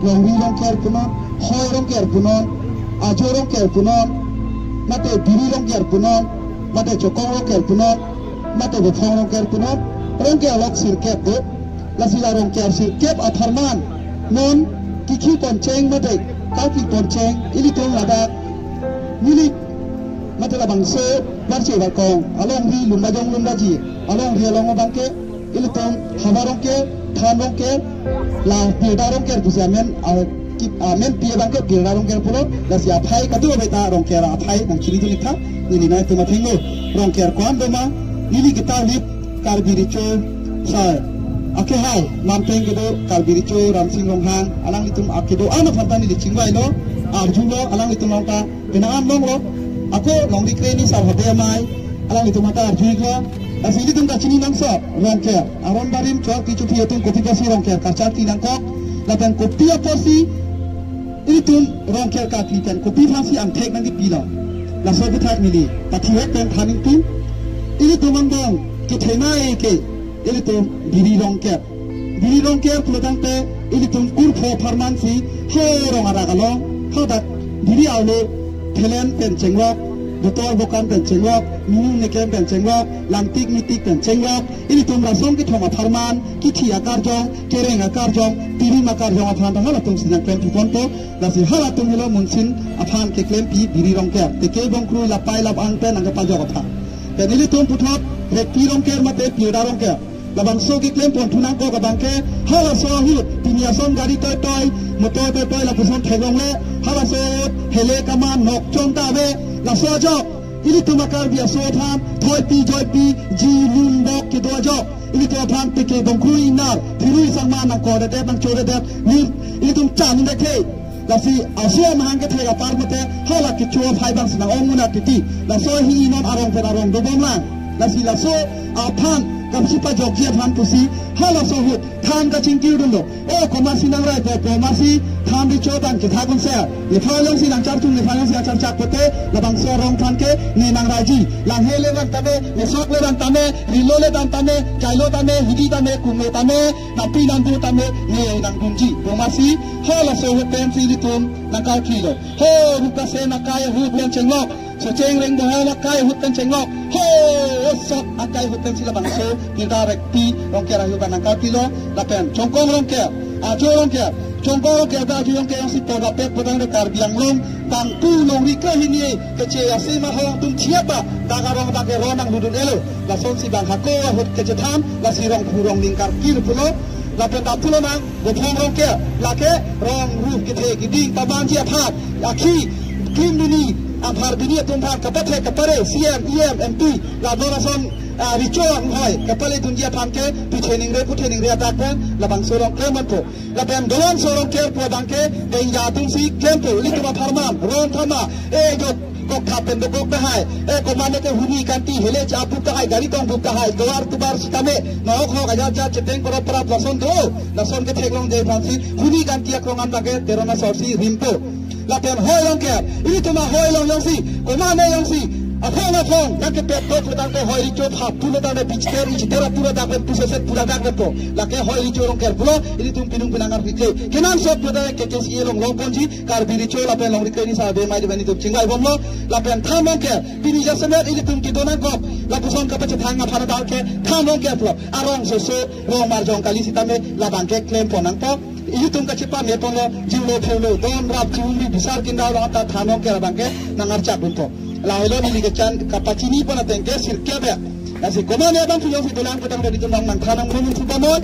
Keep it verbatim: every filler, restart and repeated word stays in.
Longri Rongker punon, Hoi Rongker punon, Ajo Rongker punon, mate Biri Rongker punon, mate Chokong Rongker punon, mate Bophong Rongker punon, Rongker along sirkep do. Lasi la Rongker sirkep apharman non kikhi poncheng mate kaki poncheng ilitum ladak milik mate labangso Barche Barkong alongri Lumbajong Lumbaji alongri along abangke ilitum Haba Rongker, Than Rongker, la Pirda Rongker pusi amen, a, ki-, amen pi abangke Pirda Rongker pulo. Lasi aphai katu abeta Rongker aphai nangchini tunik tha. Neli nangtum athengno Rongker ko-an doma, neli kita lip Karbi Recho sa akehai, Mamteng kedo Karbi Recho Ramsing Ronghang, alanglitum akedo-an aphan ta neli chingvailo, arjulo, alanglitum along ta penang an longlo. Ako longri kre ni sar hode amei, alanglitum ta arju-iklo. Lasi ilitum kachini nangso Rongker aron barim chor kichupi atum kopi apotsi Rongker kacharli nangkok, lapen kopi apotsi ilitum Rongker kaki pen kopi aphansi angthek nangkipilo, laso aphuthak neli pathi hek pen than ingtung. Ilitum angbong kethenei ke ilitum Biri Rongker. Biri Rongker pulotangte ilitum kurpho apharman si ho rong arak along, hadak Biri arlo Thelen pen chenglok, Butor Bokan pen chenglok, Minu Nekem pen chenglok, Langtik Mitik pen chenglok, ilitum rasong kethom apharman, kithi akarjong, kereng akarjong, tirim akarjong aphan ta halatum si nangklempi ponpo. Lasi halatum helo munsin aphan keklempi Biri Rongker. Teke Bongkrui lapai lap-ang pen nangkepajok aphan. Pen ilitum puthot Rekpi Rongker mate Pirda Rongker, labangso keklem ponthu nangkok abangke, halaso ahut pini ason gari toitoi, motor toitoi lapuson theklongle, halaso ahut hele kaman nokchon ta ave, laso ajok ilitum a-Karbi aso aphan thoipi joipi ji lun bok kedo ajok ilitum aphan Teke Bongkrui nar phirui sangma nangkordedet nangchodedet, ni ilitum chan indekthe. Lasi aso amahang kethek apar mate hala kecho aphai abang si nang-ong muna titi. Laso hi inon arong pen arong dobomlang. Lasi laso aphan kapsi pajokji aphan pusi halaso ahut than kachingkir dunlo. O komatsi nangraipo, komatsi Than Recho abang kethak unse. Nephan jongsi nangcharchung, nephan jongsi nangcharchak pote, labangso arong than ke ne nangraiji. Langhe le vang tame, mesok le vang tame, rilo le vang tame, jailo tame, hidi tame, kume tame, napi nandu tame, ne nangdunji. Komatsi halaso ahut pensi ilitum nangkarklilo. Ho, Rupkasen akai ahut pen chenglok, Socheng Rengbohom akai ahut pen chenglok, ho, Osok akai ahut pensi labangso Pirda Rekpi Rongker ahut abang nangkarklilo. Lapen Chongkong Rongker, Ajo Rongker, Chongkong Rongker ta Ajo Rongker jongsi podapet potang de Karbi Anglong bangku longri kre hini keche asi ma hong tum chiapa, dak arong dak eron nanglutdun-elo. Lasonsi bang hako ahut kechethan, lasi rong phu rong ningkar kir pulo. Lapen ta pulo nang Bophong Rongker, lake rong rup kethe keding pabanji aphan, akhi klim duni, anpar bini atum aphan kapathek kapare, C M, E M, M P, la do lason, ah, Recho anghoi kapale dunji aphan ke pithe ningre puthe ningre adak pen labangso arong klem manpo. Lapen Dolonso Rongker pu abangke Dengja atumsi klempo, ilitum apharman, ron thama, e jok kokthap pen dokok tahai, e komane ke huni kanti hele cha apup tahai, gari tong bup tahai, tovar tubar sitame, nok hok ajar jar cheteng korop parap lason do, lason ketheklongji aphansi huni kanti akrong an abangke Teron asor si rimpo. Lapen Hoi Rongker, ilitum a-Hoi along jongsi, komane jongsi aphong aphong nangkepet tok pulotangte Hoi Recho phap pulotangte bichiter ichiter apura dak pen puseset pura dak pen po. Lake Hoi Recho Rongker pulo, ilitum pinung pinang arpikle. Kenangsot pulotangte K K C A along longponji, Karbi Recho lapen longri kre ni sar de mai de bani tum chingvai bomlo. Lapen Than Rongker, pini jasemet ilitum kedo nangkok, lapuson kapachethang aphan adal ke Than Rongker pulo. Arong soso, rong marjong kali sitame, labangke klem pon nangpo. Ilitum kachepame ponlo, jinglo phelo, don rap chihumri bisar kinda along ta Than Rongker abangke nangarchak dunpo. Lahelo neli kechan kapachini pon ateng ke sirkep ya. Lasi komane abang puyo si dolang petang dari tum nang nangthan nang mun pupamon.